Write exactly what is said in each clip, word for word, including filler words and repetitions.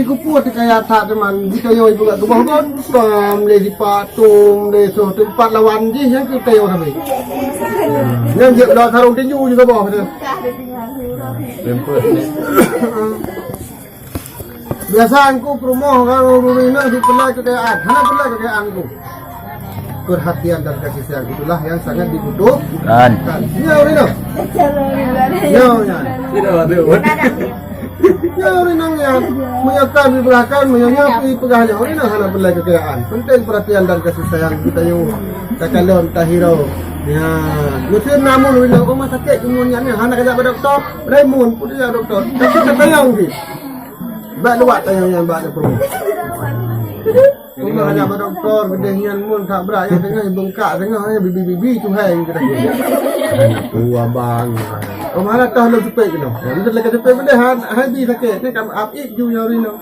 Kupuet kaya that teuma, di tanyoe ibu gak keuboh gontong, lé sipak tum, lé soh teumpat lawan jih nyang keu tanyoe sabe. Nyang jeuet lôn sarong tinju juga boh tu. Biasa angku peurumoh orang ureueng inong di peulai kekayaan, hana peulai kekayaan angku. Perhatian dan kasih sayang itulah yang sangat dibutuhkan. Kan. Ya, ureueng inong. Ya, ya. Tidak ada. Ya, ureueng inong ya. Meunyoe kan dipeugahkan, meunyoe nyoe dipeugah lé ureueng inong hana peulai kekayaan. Penting perhatian dan kasih sayang kita yuk. Takalon, tahiro. Ya. Mesti namun ureueng inong, oh, masa kek kemudian hana kajak bak doktor. Remun, putih doktor. Tapi kita yang sih. Bak luwat tayong nyan bak dapur. Cuma hana bak doktor, geudeh nyan mun that brat nyang teungoh beungkak teungoh, eh, bibi-bibi tu hai geudeh. Oh, abang. Oh, mana tah lo sepet kena. Ya, betul lagi sepet beudeh, han, hai bi sakit. Ni kam ap ip ju nyang rino.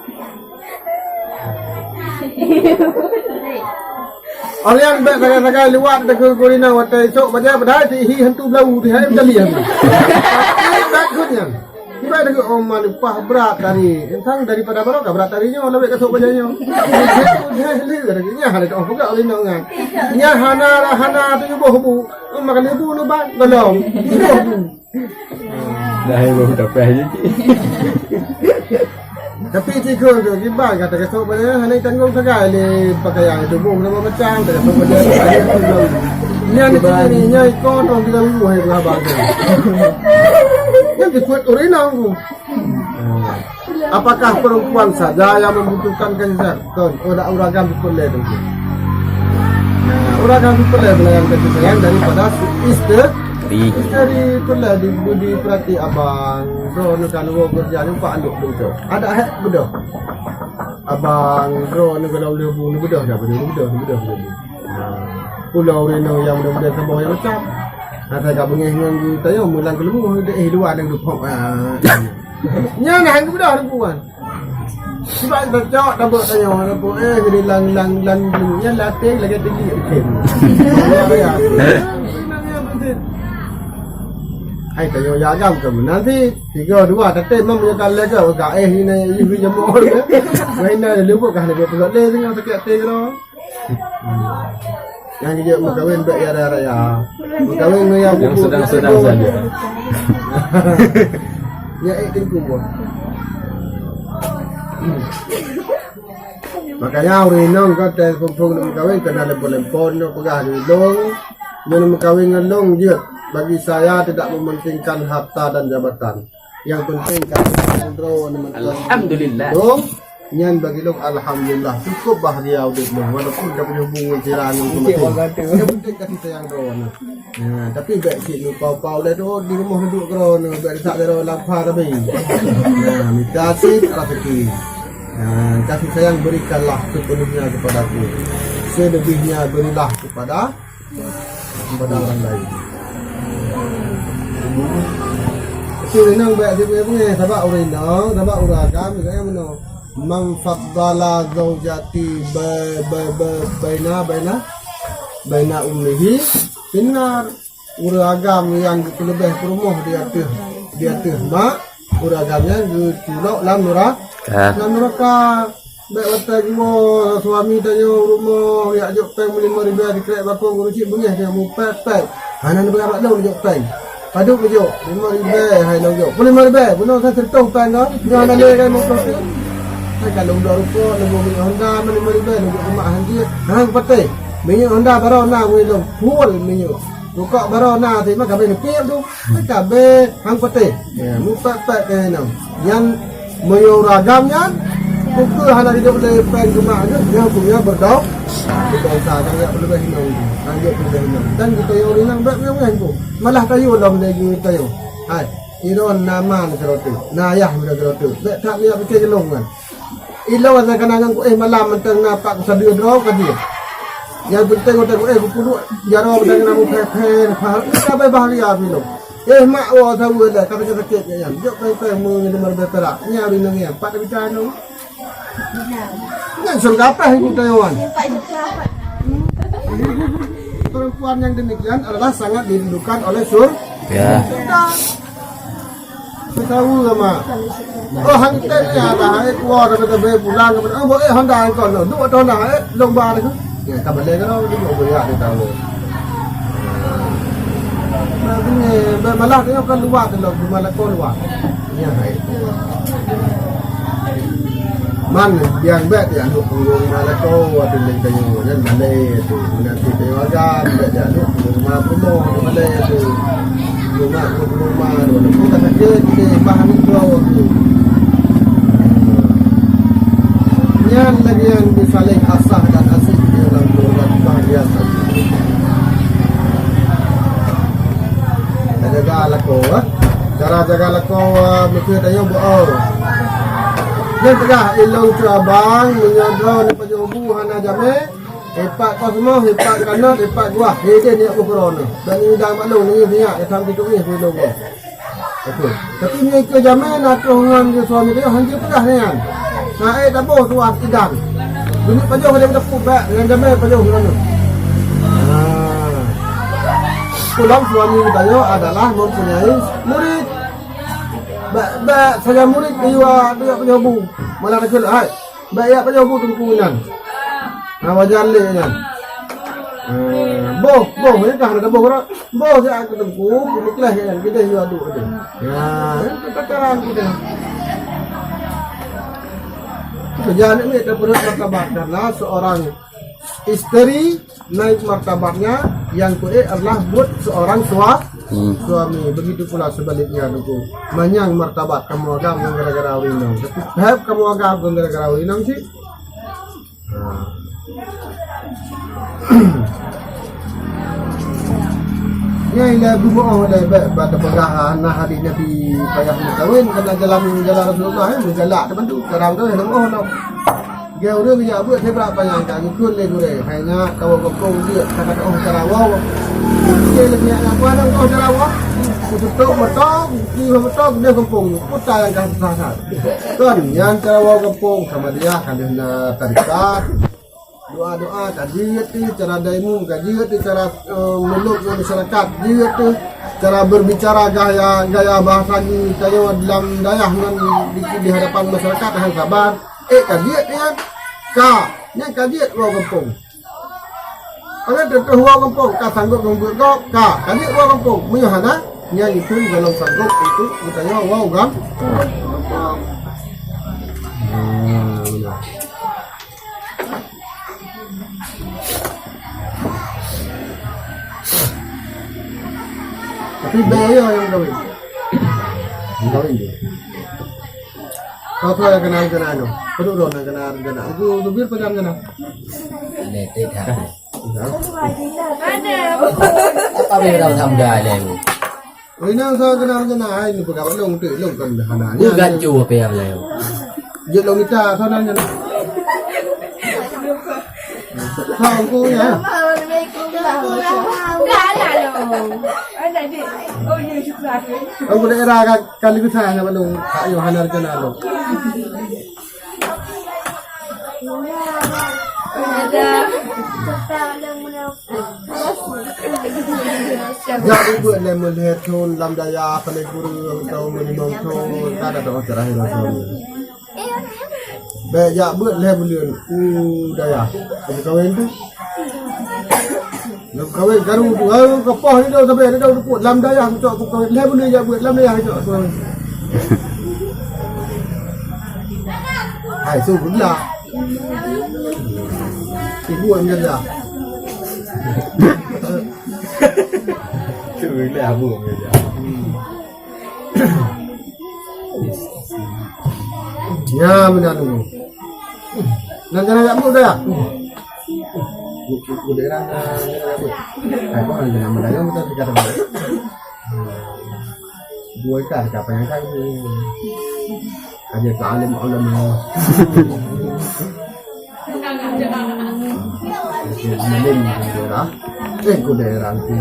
Orang bèk sagai-sagai liwat deungon gurina watèe esok bajèe padahai si hi hantu blau di hai tali. Takut nyan. Ibai deungon oh man upah brat tari. Entang daripada baroe ka brat tari nyoe lawét ka sok bajèe nyoe. Heh, lé lagèe nyan ada oh peugah oleh nyoe ngan. Nyan hana hana tu yuboh bu. Oh, makan ibu nu ban golom. Yuboh bu. Dah ibu dah peh je. Tapi tiga tu kiban kata ka sok bajèe hana tanggong sagai lé pakaian tu bong nama macam dah sok bajèe. Nyan ni nyan iko tu kita lu hai buah bang. Nyan dikuat orang nang tu. Apakah perempuan saja yang membutuhkan kasih sayang? Kon, oh, dak uragam betul lé tu. Nah, uragam betul lé belayan kasih sayang daripada si isteri. Isteri betul lé di, di perhati abang. Bro, nu kan wo kerja ni pak anduk tu. Ada hek bedoh. Abang, bro, nu kalau boleh bu, nu bedoh dah, bedoh, bedoh, bedoh, bedoh. Pulau Reno yang mudah-mudahan sama yang macam. Asai ka bengeh ngon geutanyoe meulang keuleumoh deh luwa nang duphok. Ah. Nyan hang geubeudôh teungku wan. Sibak tacok tabok tanyoe tabok eh jadi lang lang lang lang nyan latih lagèe tinggi ikem. Ya ya. Hai tanyoe ya agam ke meunan sih. Tiga dua tatem mah meunyoe ka lé ke ka eh ini ini jemur. Main dah lubuk kah lé pulak lé tengah sakit hati kena. Nyang geujak meukawen bèk ya raya-raya. Meukawen ngon nyang sedang-sedang saja. Ya eh tingku buah. Makanya ureueng inong ka teuh phôn-phôn meukawen kena lempon-lempon nyoe peugah di lôn. Nyoe meukawen ngon lôn jeuet. Bagi saya tidak mementingkan harta dan jabatan. Yang penting kami droe ni mantong. Alhamdulillah. Dong, nyan bagi lôn alhamdulillah. Cukup bahagia udép lôn walaupun ka punya hubungan sira ngon kematian. Yang penting kasih sayang droe ni. Nah, tapi bèk cit lupa pau lé tu di rumah duduk droe ni bèk sak droe lapar tapi. Nah, minta cit rezeki. Nah, kasih sayang berikanlah sepenuhnya kepadaku. Selebihnya berilah kepada kepada orang lain. Tapi ureueng inong bèk sibuk beungèh sabab ureueng inong, sabab ureueng agam misalnya meunoe. Man faddala zaujati ba ba ba baina baina baina ummihi finnar. Ureueng agam nyang geupeuleubeh peurumoh di ateueh di ateueh mak, ureueng agam nyan geuculok lam nura lam nuraka. Bèk watèe geuwoe suami tanyoe u rumoh, jak jok péng meulima ribèe sikrek bakong ureueng cit beungèh tanyoe mupèt-pèt. Hana neupeugah bak lôn jok péng. Padub neujok, lima ribèe hai lôn jok. Peuet lima ribèe, bunoe sa sireutoh péng ka. Nyoe hana lé kai meukoh tu. Hai ka lôn dua rukok, lôn bôh minyeuk Honda, lima ribèe lôn jok rumoh han jeuet. Hana geupatéh. Minyeuk Honda baroe na wéh lôn, full minyeuk. Rukok baroe na, tapi mah kabeh neupiep tu. Kabeh hang patéh. Ya, mupèt-pèt keu inong. Nyan meunyoe ureueng agam nyan, ukeue hana jidok lé péng keumak geuh, nyan huköm nyan beurdo-, beurdosa, nyan jak peuleubeh inong. Nyan jak peuleubeh inong. Dan geutanyoe ureueng inong bèk meunyoe nyan tu. Malah tayue lom lé geutanyoe. Hai, droeneuh na ma sidroe teuk, na ayah sidroe teuk. Bèk that jak pike geulong nyan. Ilôn asai kana ngon kuéh malam mantong na pak kusadeue droe ka jeuet. Nyang penting watèe kuéh kupeuduek jaroe mantong na muphé-phé, paham? Ka beubahagia pih lôn. Eh, mak, woe saweue lé, ka sakét-sakét nyan. Jok péng-péng meunyoe lima ribèe perak. Nyan ureueng inong nyan, pat tabita nyoe. Nyan syeuruga pih ikut tayawan. Perempuan yang demikian adalah sangat dirindukan oleh sur-, ya, surga. Saweue mak. Oh, han tem ya dah, eh, kuah dah kata be pulang ke mana? Oh, eh, Honda kau no. Dua tahun dah, eh, lomba dah. Ya, tak boleh kan, dia buat ya dia tahu. Nah, ini, be-, malah dia kan luar tu, cuma lekor luar. Ya, hai. Man, yang bet ya, lu punggung malah kau, waktu ni kayu, kan, balai tu. Nanti kayu agam, bet ya, lu punggung ma promo, balai tu. Bunga, bunga, bunga, bunga, bunga, bunga, bahan itu awak tu. Nyan lagi yang disaling asah dan asih di dalam keluarga bahagia satu. Jaga lakoe, eh. Cara jaga lakoe, eh, mungkin tanya buat. Yang tengah ilong tu abang, menyodra ni pajoh bu hana jamé. Ipak kosmo, ipak kanot, ipak guah. Hideh niat mukron. Dan ni dah maklum, ni niat, ya, tam titu ni, ni dong. Betul. Tapi nyoe keu jamé na troh ngon keu suami dia, hanjeuet peugah nyan. Nah, eh, taboh tuan idan. Bunyi pajoh dia tepuk bak, dengan jamé pajoh ngon. Nah. Pulang suami kita nyoe adalah mempunyai murid. Bak, bak saja murid dia, dia punya bu. Malah dia kena, hai. Bèk jak pajoh bu teungku nyan. Ha, wajar lé nyan. Ha, boh, boh, ya kah na boh rot. Boh jak keu teungku, meukleh nyan, kita yue aduk tu. Ya, itu cara kita. Kerja ni, ni terpenuh martabat karena seorang isteri naik martabatnya yang kuat adalah buat seorang sua-, Hmm. suami. Begitu pula sebaliknya, Teungku. Manyang martabat kamoe agam ngon gara-gara ureueng inong. Tapi pèh kamoe agam ngon gara-gara ureueng inong cit. Ha. Nyan lé bumoe lé bèk bak teupeugah hana hadis Nabi payah meukawen, karena jalan, jalan Rasulullah, eh, meugalak teuma tu. Sekarang tu, eh, leumoh lom. Geu ureueng jak beuet sibrak panyang ka geukheun lé gurèe, hai nyak, kawoe gampông jeuet, ka kata oh cara woe. Cit lé nyak nyan, "Kuah dong oh cara woe." Kututôp moto, kukui moto, keudeh gampông nyoe. Peue nyang ka susah that. Kon nyan cara woe gampông, sama dia ka lheueh na tarekat. Doa-doa ka jeuet teuh, cara daimum ka jeuet teuh, cara, eh, meulôk ngon masyarakat jeuet teuh, cara berbicara gaya, gaya bahasa geutanyoe dalam dayah ngon di, di hadapan masyarakat han saban. Eh, ka jeuet nyan. Ka, nyan ka jeuet woe gampông. Padahai teuntèe woe gampông, ka sanggob ngon buet gob, ka, ka jeuet woe gampông. Meunyoe hana, nyan itu golom sanggob untuk geutanyoe woe gam-, gampông. Hmm, beuna. Tapi bèk ya nyang kawin. Nyang kawin dia. Kau tu ada kenal-kenal tu. Kedua orang nak kenal-kenal. Aku tu bir pegang kenal. Letek dah. Dah. Apa bela sama dah leh. Rina sa kenal-kenal. Hai ni pegang long tu, long kan dah hana. Bukan cu apa yang leh. Jeuet lôn mita, soe nan nyan? Soe ku nyan? Aku daerah ka, ka leuh sa nyan balong, tak yoh hana rencana lôn. Jak beuet lé meulhèe thôn lam dayah, paléng kureueng thôn, meulimong thôn, ka na teuh terakhir thôn. Bèk jak beuet lhèe buleuen u dayah. Ka meukawen tu. Ka meukawen karu tu. Ayo, ka poh ni dong, sabe ni dong, lam dayah meucok meukawen. Lhèe buleuen jak beuet lam dayah meucok meukawen. Hai, su geulak. Ibu yang geulak. Su geulak, abu yang geulak. Ya, meunan dulu. Nan jalan jak buet dah. Buet dah, nan jalan jak buet. Hai, kok nan jalan meudayong kita dekat tempat. Dua ikan, siapa yang kan? Aja ke alim ulama. Malim daerah. Eh, ku daerah ku.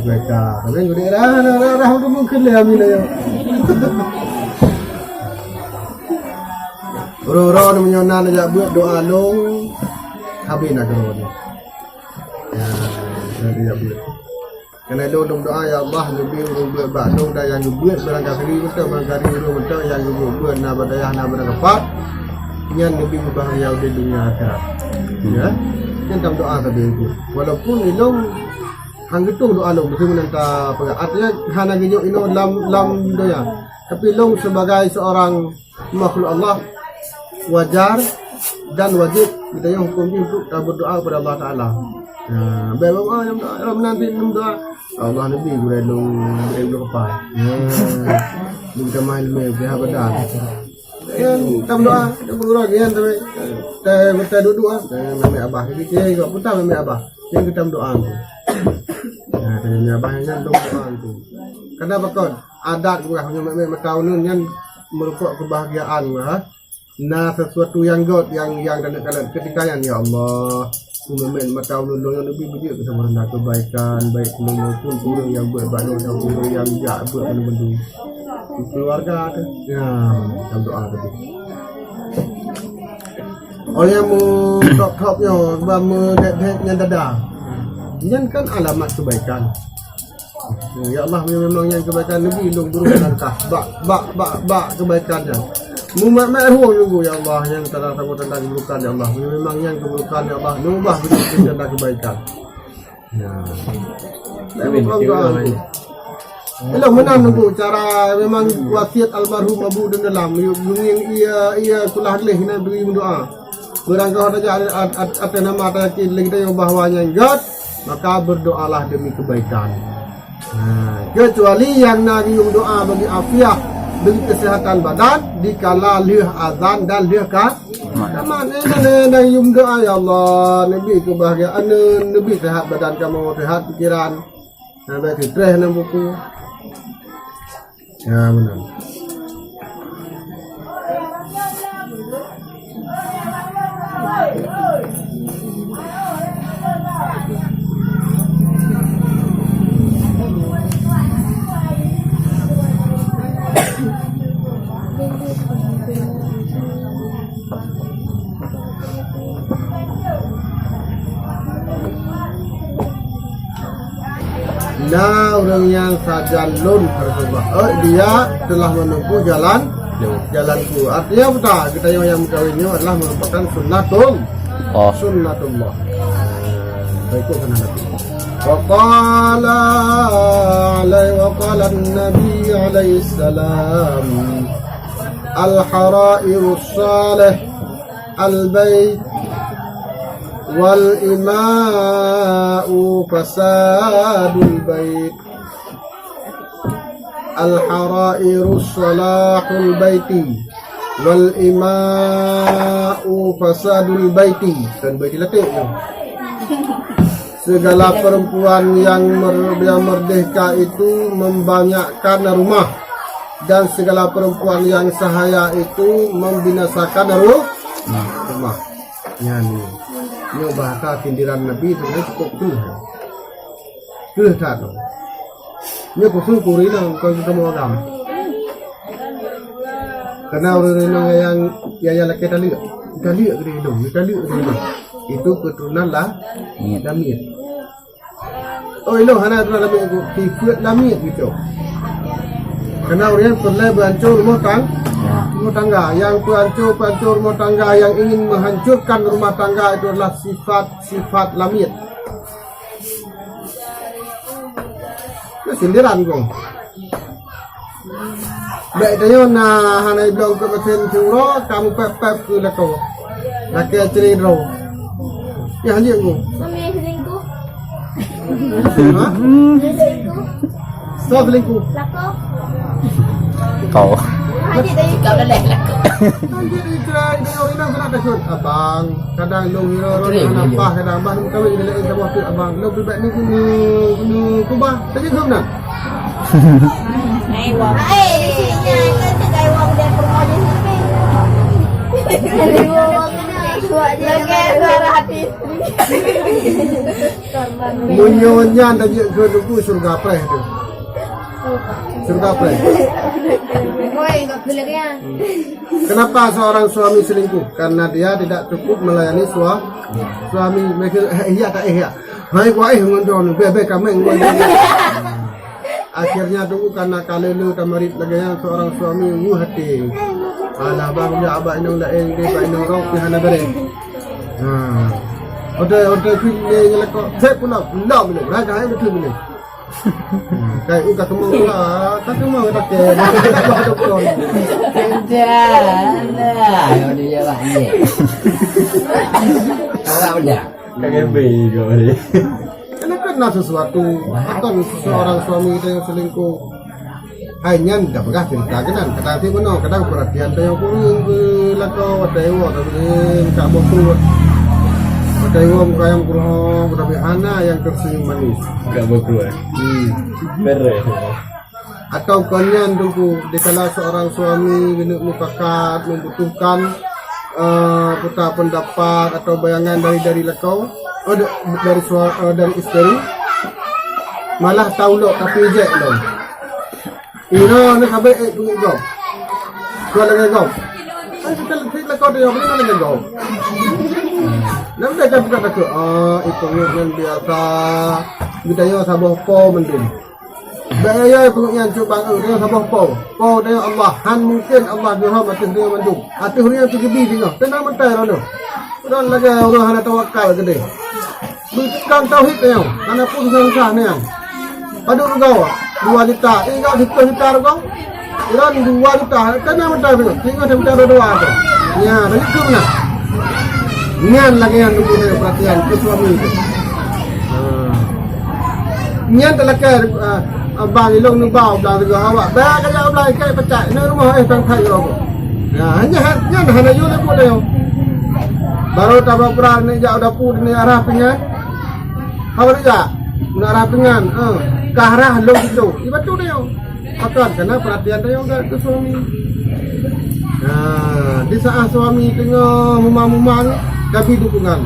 Mereka, tapi ku daerah, daerah, daerah, udah mungkin lah, amin, ya. Roro ni meunyoe na jak beuet doa long, habis nanggroe ni. Ya, na jak beuet. Karena lôn, lôn doa, "Ya Allah, neubi ureueng beuet bak lôn dan nyang geubeuet barangkali beutôi, barangkali ureueng beutôi nyang geubeuet-beuet na bak dayah, na bak kapat, nyan neubi beubahgia udeb dunia akhirat." Ya. Nyan tam doa sabe itu. Walaupun ilôn han geutueng doa lôn, beutôi meunan ta peugah. Artinya, hana geujok inoe lam, lam donya. Tapi lôn sebagai seorang makhluk Allah, wajar dan wajib geutanyoe huköm jih untuk taberdoa kepada Allah Taala. Nah, bèk, bèk, oh, nyang doa, nyang nanti nyang doa, "Allah neubi gurèe lôn, gurèe lôn keupai." Nah, bukan main-main, pihak badan. Kan, tam doa, tam berdoa, kan, tapi, eh, kita duduk, ah, eh, mami abah, kita, kita, kita, mami abah. Nyang geutam doa tu. Nah, tanya abah nyan dong doa tu. Kenapa kon? Adat gurah nyoe meu'en mata uneun nyan meurupok keubahgiaan gurah. Na sesuatu nyang gèt nyang, nyang taneuk kalon ketika nyan, "Ya Allah, ku meu'en mata uneun lôn nyoe leubeh beujeuet keu saboh reunda keubaikan, baik keu lôn maupun keu ureueng nyang beuet bak lôn, nyang ureueng nyang jak beuet mandum-mandum." Keuluwarga tu. Ya, dalam doa tadi. Orang nyang meuthop-thop nyoe, ba meudhèt-dhèt nyan dada. Nyan kan alamat keubaikan. Ya Allah, memang nyan keubaikan, neubi lôn beureuh langkah bak, bak, bak, bak keubaikan nyan. Mumat-mat rueng nunggu, "Ya Allah, nyan tanda saboh tanda keuburukan, ya Allah. Memang nyan keuburukan, ya Allah. Neubah beujeuet tanda keubaikan." Nah. Amin. Ilôn meunan nunggu cara memang wasiat almarhum Abu Dendam. Yuk, yuk, iya, iya, kulah gleh na beri mendoa. Barangkaho tajak at-, at-, atas nama tayakin lagi tayo bahwa nyang gèt, maka berdoalah demi kebaikan. Nah, kecuali yang na geuyue doa bagi afiah, bagi kesehatan badan, dikala lheueh azan dan lheueh ka Kamat, eh, dan, eh, dan yum doa, "Ya Allah, neubi keubahgiaan, neubi sehat badan kamoe, sehat pikiran." Nah, baik, stress dalam buku. Ya, benar. Na ureueng nyang sajan lôn Rasulullah, eh, dia telah menempuh jalan, jalanku. Artinya apa? Geutanyoe nyang meukawen nyoe adalah merupakan sunnatul, oh, sunnatullah. Berikut sana Nabi. Wa qala alai-, wa qala Nabi alaihi salam, "Al-harairu salih al-bait, wal ima'u fasadul bait." Al-harairu salahul baiti, wal ima'u fasadul baiti. Dan baiti laték tu. Segala perempuan yang mer-, yang merdeka itu membanyakkan rumah, dan segala perempuan yang sahaya itu membinasakan ru-, rumah. Nyan ni. Nyoe bahasa sindiran Nabi sebenarnya cukup keuh. Keuh that tu. Nyoe khusus keu ureueng inong, kon keu kamoe agam. Karena ureueng inong nyang, nyang, nyang lakèe taleuek, taleuek keu ureueng inong, taleuek keu ureueng inong. Itu keturunan la-, Lamiet. Lamiet. Oh, ilong hana keturunan Lamiet, sifeuet Lamiet gitu. Karena ureueng peureulèe beuancô rumoh tang-, rumoh tangga. Nyang peuancô-peuancô rumoh tangga yang ingin menghancurkan rumah tangga itu adalah sifat-sifat Lamiet. Nyoe sindiran kong. Bèk tanyoe na hana iblong keu meusén siuroe, kamoe pèp-pèp keu lakoe. Lakèe cre droe. Nyan hanjeuet kong. Mami selingkuh. Hah? Selingkuh. Soe selingkuh? Lakoe. Kau. Hanjeuet tadi kau leleh lakoe. Hanjeuet tadi cerai, dia orang bilang kena takut. Abang, kadang lôn hira orang hana pah, kadang abang lôn kawin dengan lain sama tu, abang. Lôn pribadi ni, ni, ni, kubah, tak jaga benar. Hai, wah. Hai, di sini, kan, tak ada wang dan perempuan di sini. Ada wang, wang, wang, wang, wang, wang, hati. Meunyoe nyan tajak keu Teungku, syeuruga preh tu. Syeuruga preh. Oi, enggak boleh kan? Kenapa seorang suami selingkuh? Karena dia tidak cukup melayani sua-, suami. Mereka, eh, iya tak, eh, iya. Hai kuaéh ngon droeneuh, bèe-bèe kaméng ngon droeneuh. Akhirnya Teungku karena ka lé-lé tamarit lagèe nyan seorang suami weueh até. Alah bang, jak bak inong laén, deh bak inong rot pih hana beureh. Ha. Oke, oke, pih lé nyelekok. Sép pula, pula bilé. Raga hai beutôi bilé. Kai u ka keumong pula, ka keumong ka takè. Dah, dah, dah, dah, dah, dah, dah, dah. Awak udah. Ka ngembe kau ni. Karena kan na sesuatu, atau seorang suami kita yang selingkuh. Hai nyan dah peugah cerita keunan. Kadang si meunoe, kadang perhatian teuh nyang kureueng keu lakoe, watèe woe tapi ka boh pruet. Watèe woe muka nyang kureueng, tapi hana nyang tersenyum manis. Ka boh pruet. Hmm. Beres. Atau kon nyan Teungku, dikala seorang suami keuneuk mufakat, membutuhkan, eh, puta pendapat atau bayangan dari, dari lakoe, oh, da-, dari sua-, eh, dari isteri, malah taulok tapi jek lom. Inoe ni sabe, eh, tunggui gob. Kuat lagèe gob. Kan kita lebih lakoe dia, bukan lagèe gob. Nama dia kan bukan takut. Ah, itu nyan biasa. Kita nyoe saboh po mendung. Bèk yo peungeuet nyan cok bang, eh, tanyoe saboh po. Po tanyoe Allah, han mungken Allah geurhom ateueh tanyoe mandum. Ateueh ureueng nyang teugeudi singoh, teunang meutai droeneuh. Droeneuh lagèe ureueng hana tawakal keudeh. Bukan tauhid tanyoe, hana peue susah-susah nyan. Padub rugoe, dua juta, ingat siplôh juta rugoe. Droeneuh dua juta, teunang meutai droeneuh, singoh juta dua-dua tu. Nya, lanjut keu meunan. Nyan lagèe nyan Teungku, perhatian keu suami tu. Ha. Nyan talakèe, ah, abang ilôn neuba u blang sigoe awak. Bah ka jak u blang ikai pacak, na rumoh eh pang phai lom. Ya, hanya ha-, nyan hana yue lé buet nyoe. Baru tabang prang ni jak u dapu ni arah pingan. Haba jak? Na arah pingan, eh, ka arah lôn situ. Iba tu nyoe. Pakon, karena perhatian tanyoe ka keu suami. Nah, di saat suami teungoh mumang-mumang, tapi dukungan.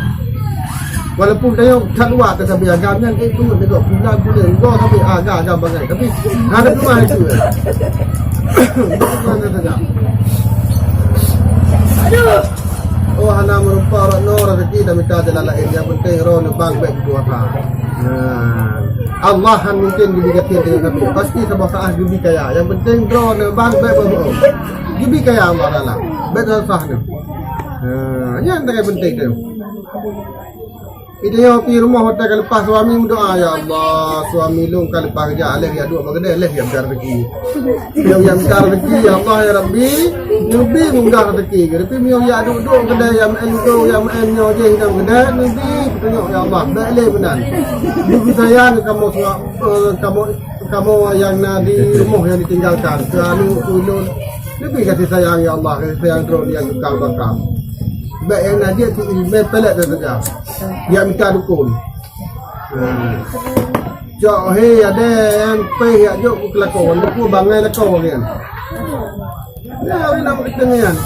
Walaupun tanyoe that luwa teuh sabe agam nyan, eh, tu deungoe bulan-bulan, dua sabe agam-agam bangai. Tapi hana keumah itu, eh. Dukungan saja. Aduh. Oh, hana meurupa rot nyoe rezeki dah mita jalan laén. Yang penting roh neubang bèk putus asa. Nah, Allah han mungkin geubi gasien tanyoe sabe. Pasti saboh saat geubi kaya. Yang penting droe neubang bèk boh-boh. Geubi kaya Allah Taala. Bèk susah nyoe. Nah, nyan nyang penting tu. Di tanyoe pih rumoh watèe ka leupah suami meudoa, "Ya Allah, suami lôn ka leupah geujak, lheuh jak duek bak keudè, lheuh jak mita rezeki." Meunyoe jak mita rezeki, "Ya Allah, ya Rabbi, neubi mudah rezeki." Tapi meunyoe jak duek-duek keudè, jak meu'en udô, jak meu'en nyoe jih lam keudè, neubi peutunyok, "Ya Allah, bèk lé meunan." Beugeuh sayang kamoe sua-, eh, kamoe, kamoe nyang na di rumoh nyang ditinggalkan, keu aneuk, keu ulôn. Neubi kasih sayang, ya Allah, kasih sayang droe nyang tukang baka. Bèk nyang na jeuet si ilmè pelet saja. Jak mita dukun. Nah. Cok he, ada nyang pih jak jok keu lakoe, lakoe bangai lakoe nyan. Nah, nak bukeuteungian.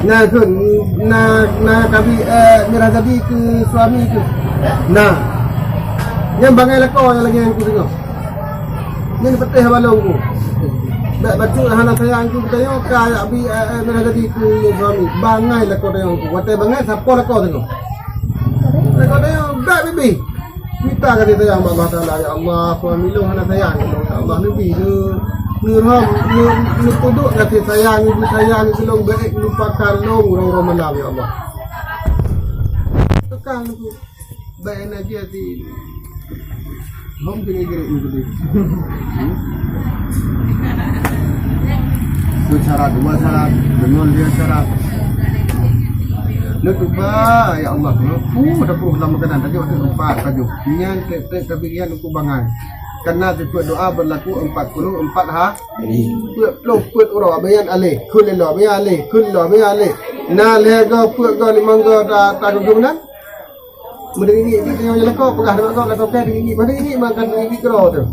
Nah, kheun, na, na kabi, eh, mirah jadi keu suami tu. Nah. Nyang bangai lakoe nyang lagèe nyan ku singoh. Nyan peutéh balong ku. Bèk bacut hana sayang ku, geutanyoe ka jak bi, eh, eh, mirah jadi keu suami. Bangai lakoe tanyoe ku. Watèe bangai, sapo lakoe tanyoe. Lakoe tanyoe, bèk bibi. Mita kasih sayang bak Allah Taala, "Ya Allah, suami lôn hana sayang keu lôn, ya Allah, neubi, neu-, neurhom, neu-, neupeuduek kasih sayang, ibu sayang keu lôn, bèk lupakan lôn uroe-uroe malam, ya Allah." Tekan tu. Baik energi hati. Hom tinggi gerak ni tadi. Hmm? Dua syarat, dua syarat, dengan dia syarat. Nak cuba, ya Allah, aku dah puluh lama kena tajuk tu empat tajuk. Nian tek-tek tapi nian aku bangai. Karena sifat doa berlaku empat puluh empat ha. Peuet ploh peuet uroe, bayan alih, kul lilo, bayan alih, kul lilo, bayan alih. Nah, lhèe go, peuet go, limong go, ta, ta gugum nan. Meudengik-ngik tanyoe nyang lakoe, peugah deungon gob lakoe kèe dengik-ngik, bah dengik-ngik maka dengik-ngik keudroe teuh.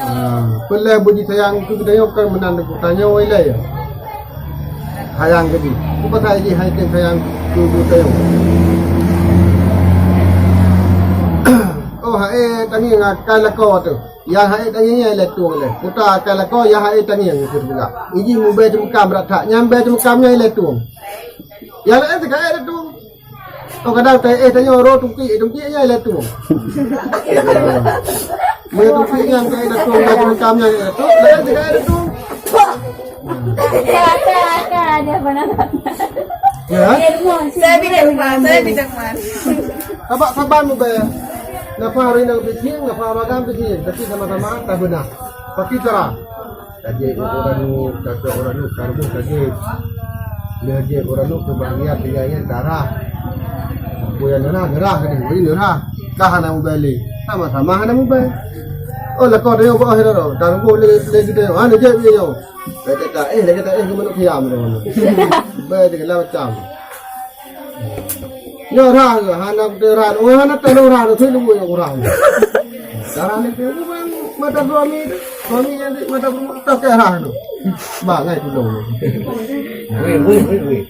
Ha, peuleueh beuji sayang keu geutanyoe kon meunan teungku, tanyoe ilèe. Sayang keu jih. Peue pasai jih hai teuh sayang keu geutanyoe. Oh, hai tangieng akai lakoe teuh. Nyang hai tangieng nyan ilèe tueng lé. Kuta akai lakoe nyang hai tangieng keu teupeugah. Iji mubèe teumeukam brat that, nyang bèe teumeukam nyan ilèe tueng. Nyang laén teuka ilèe tueng. Oh, kadang taéh tanyoe roh tungki, tungki nyan lé tu. Meunyoe tungki nyan ka lé tu, ka lé tu, ka lé tu. Ada, ada, ada, ada, mana? Ya? Saya bidang mana? Saya bidang mana? Sabab saban mubé. Nafah rinang bisi, nafah magang bisi, tapi sama-sama tak benar. Pakai cara. Tajép ureueng nu, tajép ureueng nu, ka rumoh tajép. Lheueh jép ureueng nu keubahagiaan tinggai nyan darah. Peue nyang darah, darah tadi, wah, darah. Ka hana mubé lé. Sama-sama hana mubé. Oh, lakoe tanyoe bak akhé rot, ka rumoh lé, lé geutanyoe, hana jép lé nyoe. Lagèe ta éh, lagèe ta éh keu manok siam tu. Mubé segala macam. Nyoe rhah, hana beutôi rhah. Oh, hana teuh rhah, teuh lubui nyoe rhah. Cara ni tu memang mata suami tu. Suami yang di mata rumah tak kaya rhah tu. Bangai tu dong. Weh, weh, weh, weh.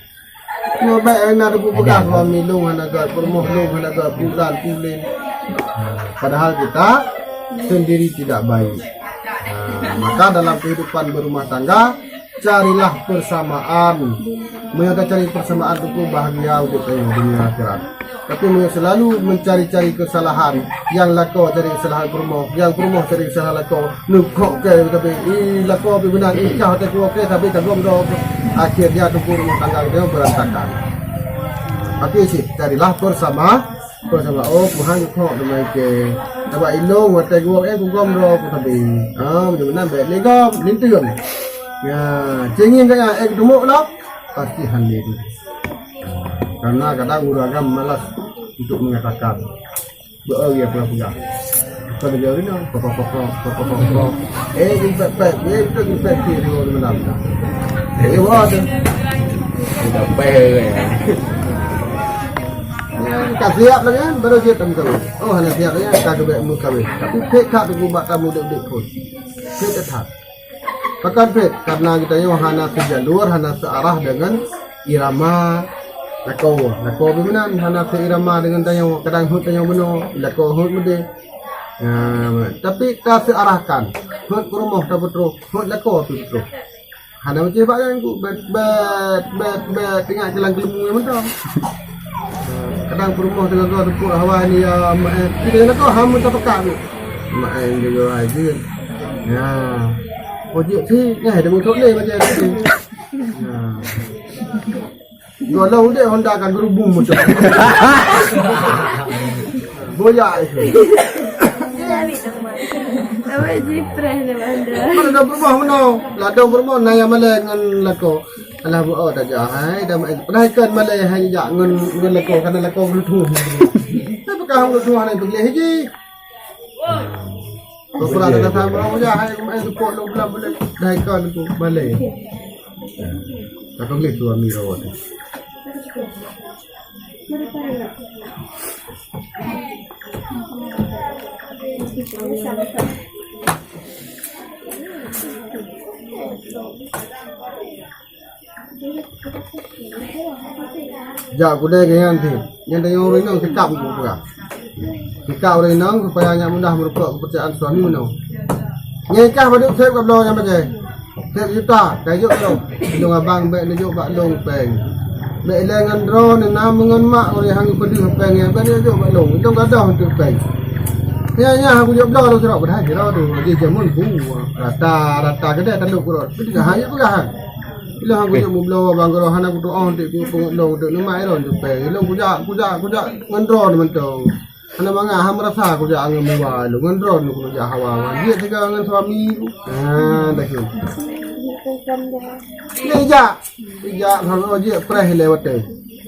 Nyoe bèk hana teupeugah suami lôn hana gèt, peurumoh lôn hana gèt, bulan, buleuen. Padahal kita sendiri tidak baik. Nah, maka dalam kehidupan berumah tangga, carilah persamaan. Meunyoe tacari persamaan, teungku bahagia udép tanyoe dunia akhirat. Tapi meunyoe selalu mencari-cari kesalahan, nyang lakoe cari kesalahan peurumoh, nyang peurumoh cari kesalahan lakoe, neukhok keu tapi, ih, lakoe pih meunan, ih, kah teuh keu oke, tapi tagom droe. Akhirnya teungku rumah tangga geutanyoe berantakan. Tapi cit, carilah persama, persama. Oh, Tuhan khok teuma ikei. Sabab ilôn watèe geuwoe, eh, kugom droe ku sabe. Ha, meunan bèk lé gom, linteung. Ya, céngieng gaya, eh, geudumuk lom, pasti han lé tu. Karena kadang ureueng agam malas untuk mengatakan. Beu-o ya peugah-peugah. Bukan lagèe ureueng inong, pokok-pokok, pokok-pokok. Eh, impèk-pèk, eh, beutôi impèk cit di luwa malam. Eh, wah tu. Sudah pèh, eh. Ka siap lagi kan, baru dia temu kami. Oh, hana siap lagi, ka geubèk mu kami. Tapi pèk that teungku bak tamu dek-dek pun. Pèk that. Pakon pèk, karena geutanyoe hana seujalur, hana seuarah deungon irama lakoe. Lakoe pih meunan hana seuirama deungon tanyoe, kadang hôt tanyoe bunoe, lakoe hôt meudeh. Nah, tapi taseuarahkan, hôt peurumoh tapeutroh, hôt lakoe pih peutroh. Hana macam bak nyan ku, bet, bet, bet, bet, ingat jalan keuleumu nyang mantong. Kadang peurumoh teuga-ga teupok hawa ni, ya, mak, eh, kita nak kau ham minta pekat tu. Mak, eh, dia jual aja. Ya. Oh, jeuet si, nyah ada motor ni macam tu. Ya. Dua lah udek Honda kan berhubung motor. Boyak itu. Awak jipreh ni Honda. Mana dah berubah mana? Ladang berubah, naya malai ngan lako. Alah, buat awak tak jahai, dah main. Pernah ikan malai hai jak ngon, ngon lako, karena lako geulutuh. Tapi kah geulutuh hana pergi haji. Kau pernah ada datang orang jahai, main support lo bulan bulan. Dah ikan tu malai. Kata boleh suami rawat. Jak kudai keu nyan cit. Nyan tanyoe ureueng inong sikap untuk peugah. Sikap ureueng inong supaya nyak mudah meurukok keupercayaan suami meunoe. Nyan kah padub sép ka bloe nyan bajèe. Sép juta, ka jok lôn. Lôn abang bèk neujok bak lôn péng. Bèk ilèe ngon droeneuh na meungon mak ureueng han geupeudeuh péng nyan bèk neujok bak lôn. Lôn gadôh untuk péng. Nyan, nyan han kujok bloe lôn sidroe, padahai sidroe tu jih jameun bu. Rata, rata keudè talok keudroe. Tapi teuka han jeuet peugah han. Ilôn han kujok meubloe bang keudroe hana kutu'oh dek ku peungeut lôn dek neumat ilôn tu péng. Ilôn kujak, kujak, kujak ngon droeneuh mantong. Hana mangat, han meurasa kujak angon meuwa ilôn. Ngon droeneuh kujak hawa-hawa. Jeuet teuka ngon suami ku. Ha, dah tu. Ni jak. Jak, han jeuet preh ilèe watèe.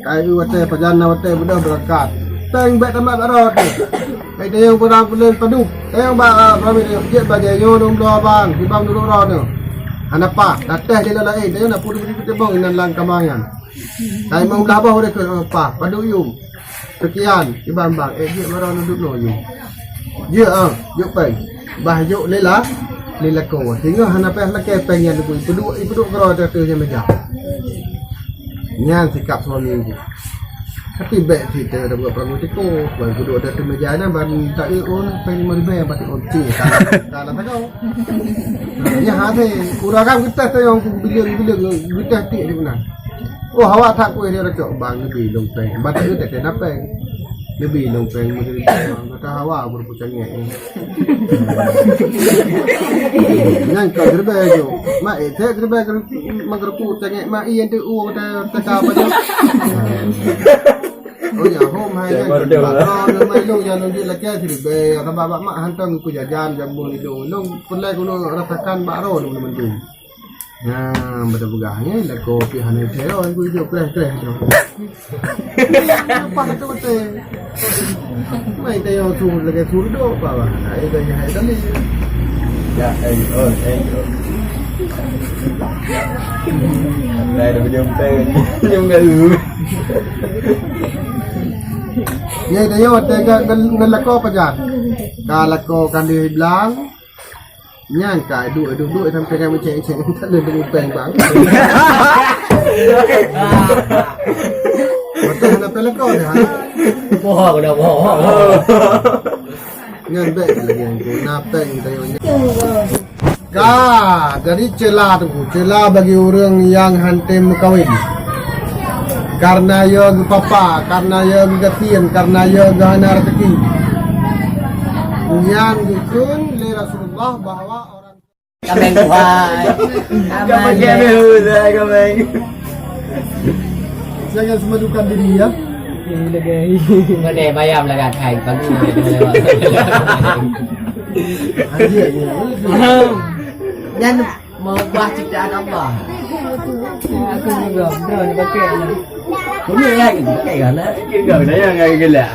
Kai watèe pajan na watèe beudôh beurangkat. Péng bèk tamat bak droe teuh. Kai tayong barang peuleueng padub. Tayong bak, ah, suami tayong, "Jeuet bajèe nyoe lôn bloe abang, kiban dudoe droeneuh." Hana paih, tatéh jalan laén, tayong na peuduek-duek teumbong inan lam kama nyan. Kai meubelah boh udeh keu, oh, paih, padub yum. Seukian, kiban bang, eh, jeuet barang dudoe yum. Jeuet, ah, jok péng. Bah jok lé la, lé lakoe. Singoh hana paih lakèe péng nyan, ipeuduek, ipeuduek keudroe teuh, teuh nyan meujak. Nyan sikap suami jih. Tapi bèk cit teuh dak buet peurangui tiko. Ban kuduek ateueh meja nyan ban taeu ôn, péng limong ribèe ban taeu ôn cit. Ka, ka na tagoe. Nyan hase, ureueng agam geutéh tayong, geubileung-bileung, geutéh tiek di meunan. Oh, awak that kueh dia cok bang, neubi lôn péng. Batak dia tak kena péng. Neubi lôn péng, meuteuri bang. Kata awak baru pucang ngek. Nyan kau gerbek tu. Mak eh, saya gerbek menggeruku cengek mak iya tu, oh, kata, kata apa tu? Oh ya, hom hai nyan. Baru dia. Kalau mai lôn, jangan lanjut lagi, gerbek. Kata bapak mak hantam ku jajan, jamu ni dong. Lôn pernah ku rasakan bak roh dong, teman-teman. Nah, betul peugah, ya, lakoe pih hana teuo, aku ijok kreh-kreh tu. Apa betul-betul? Mai teuo su lagèe su reudok, apa bah? Nah, itu yang hai tadi. Ya, eh, oh, eh, oh. Nah, ada video empat ni. Yang baru. Ya, teuo teuga ngen, ngen lakoe pajan. Ka lakoe kan di blang. Nyan ka duek-duek sampai ka meucék-cék, tak ada duek péng bang. Betul hana péng lekor dah. Bohong dah, bohong. Nyan bèk lagi yang tu, na péng tayong nyan. Ka, jadi ceula tu, ceula bagi ureueng nyang hana meukawen. Karena ya geupapa, karena ya geugasien, karena ya geuhana rezeki. Nyan geukheun lé Rasulullah bahwa orang Kameng Tuhan. Kameng. Kameng. Jangan semalukan diri ya. Ini lagi. Mana bayam lah kan? Hai, bagus. Anjir, anjir. Dan mengubah ciptaan Allah. Aku juga, bro, ni pakai ni. Kau ni lagi pakai kan? Kita dah yang lagi gelak.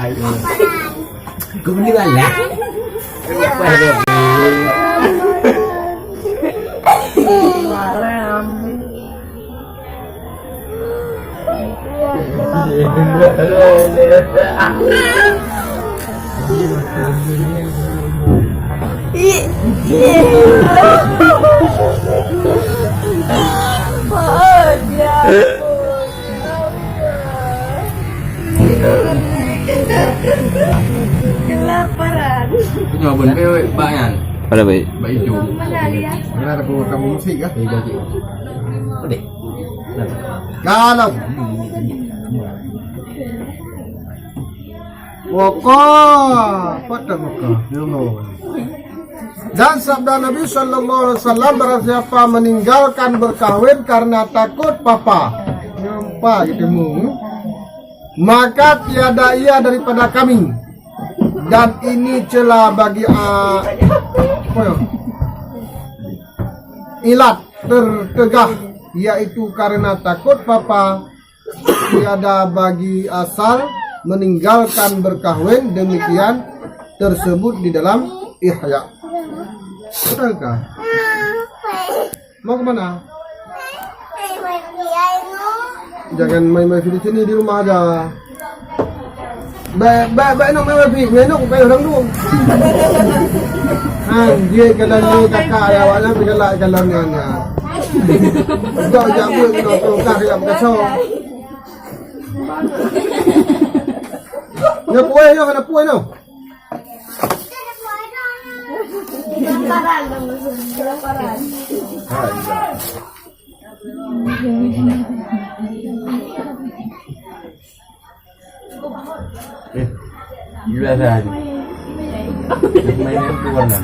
Kau ni galak. Kelaparan. Itu abang, eh, bak nyan. Pada baik. Bak itu. Mana dia? Mana ada kamu musik kah? Eh, jadi. Dek. Kalau. Waqah, patah Mekah. Ya Allah. Dan sabda Nabi sallallahu alaihi wasallam, barang siapa meninggalkan berkahwin karena takut papa, nyampa gitu, maka tiada ia daripada kami. Dan ini celah bagi, ah, apa ya? Ilat tertegah, yaitu karena takut papa tiada bagi asal meninggalkan berkahwin, demikian tersebut di dalam Ihya. Betulkah? Mau ke mana? Jangan main-main di sini, di rumah aja. Baik, baik, baik, nak main wifi. Main nak bukan orang dulu. Ha, dia kalau ni kakak ya, awak nak galak kalau ni, ni. Kau jak buat kena tongkah, kena berkasau. Nak puai tu, nak puai tu. Eh, jelas lah. Main tu warna.